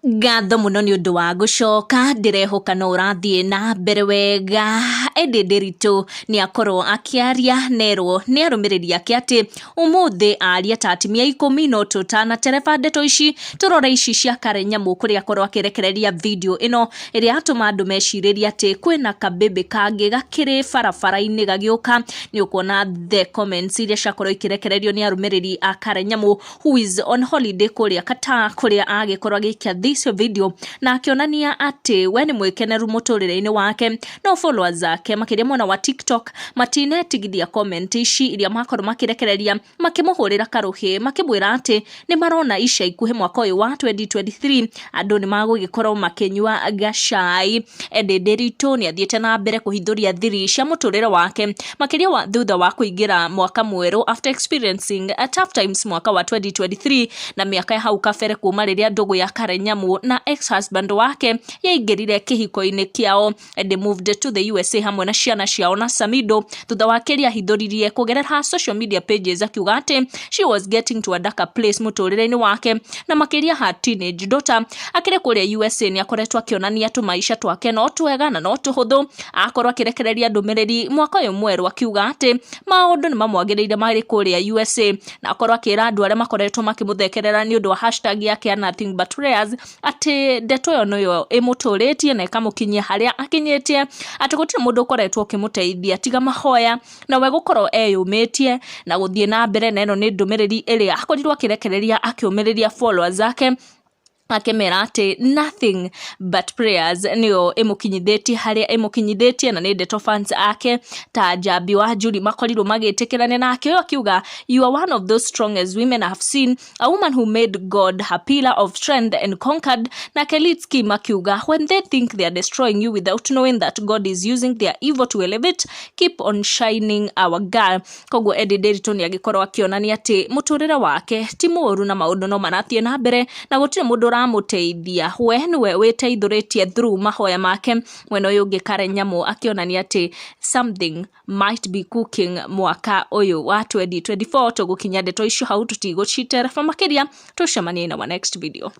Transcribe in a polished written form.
Ngatho mũno nĩ ũndũ wa gũcoka, ndĩrehoka no ũrathiĩ na mbere wega. Eddie Nderitu nĩ akorwo akĩaria nerwo nĩ arũmĩrĩri ake atĩ ũmũthĩ aria ta atimia 10, no tũtanatereba ndeto ici tũrore ici cia Karen Nyamu, kũrĩa akorwo akĩrekereria video ĩno ĩrĩa yatũma andũ mecirĩrie atĩ kwĩna kabĩbĩ kangĩ gakĩrĩ barabara-inĩ gagĩũka. Nĩ ũkuona the comments iria ciakorwo ikĩrekererio nĩ arũmĩrĩri a Karen Nyamu, who is on holiday kũrĩa Qatar, kũrĩa agĩkorwo agĩikia this video na akĩonania atĩ we nĩ mwĩkeneru mũtũrĩre-inĩ wake. No followers ake, makĩria mwena wa TikTok, matinetigithia comment ici iria makorwo makĩrekereria makĩmũhũrĩra karũhĩ, makĩmwĩra atĩ nĩ marona ica ikuhĩ mwaka ũyũ wa 2023 andũ nĩ magũgĩkorwo makĩnyua gacai. Eddie Nderitu nĩ athiĩte na mbere kũhithũria thiri cia mũtũrĩre wake, makĩria wa thutha wa kũingĩra mwaka mwerũ, after experiencing a tough times mwaka wa 2023 na mĩaka ya hau kabere, kuma rĩrĩa ndũgũ ya Karen Nyamu na ex husband wake yaingĩrire kĩhiko-inĩ kĩao. Eddie moved to the USA hamwe na ciana ciao na Samido thutha wa kĩrĩa ahithũririe kũgerera social media pages, akiuga atĩ she was getting to a darker place mũtũrĩre-inĩ wake na makĩria her teenage daughter. Akĩrĩ kũrĩa USA nĩ akoretwo akĩonania tũmaica twake no twega na no tũhũthũ. Akorwo akĩrekereria ndũmĩrĩri mwaka ũyũ mwerũ akiuga atĩ maũndũ nĩ mamwagĩrĩire marĩ kũrĩa USA, na akorwo akĩra andũ arĩa makoretwo makĩmũthekerera nĩ ũndũ wa hashtag yake ya nothing but prayers atĩ ndeto ĩyo nĩyo ĩmũtũrĩtie na ĩkamũkinyia harĩa akinyĩtie, atĩ gũtirĩ mũndũ ũkoretwo ũkĩmũteithia tiga mahoya na we gũkorwo eyũmĩtie na gũthiĩ na mbere. Na ĩno nĩ ndũmĩrĩri ĩrĩa akorirwo akĩrekereria akĩũmĩrĩria followers ake, akĩmera atĩ nothing but prayers nĩyo ĩmũkinyithĩtie harĩa ĩmũkinyithĩtie. Na nĩ ndeto fans ake ta Njambi wa Njuri makorirwo magĩtĩkĩrania nake, ũyũ akiuga, "You are one of those strongest women I have seen, a woman who made God her pillar of strength and conquered." Nake Litzkim akiuga, "When they think they are destroying you without knowing that God is using their evil to elevate, keep on shining, our girl." Koguo Eddie Nderitu nĩ agĩkorwo akĩonania atĩ mũtũrĩre wake ti mũũru na maũndũ no marathiĩ na mbere na gũtirĩ mũndũ ũramũteithia, we nĩwe wĩteithũrĩtie through mahoya make. Mwena ũyũ ũngĩ, Karen Nyamu akĩonania atĩ something might be cooking mwaka ũyũ wa 2024. Tũgũkinya ndeto icio hau, tũtigũcitereba makĩria. Tũcemanie in our next video.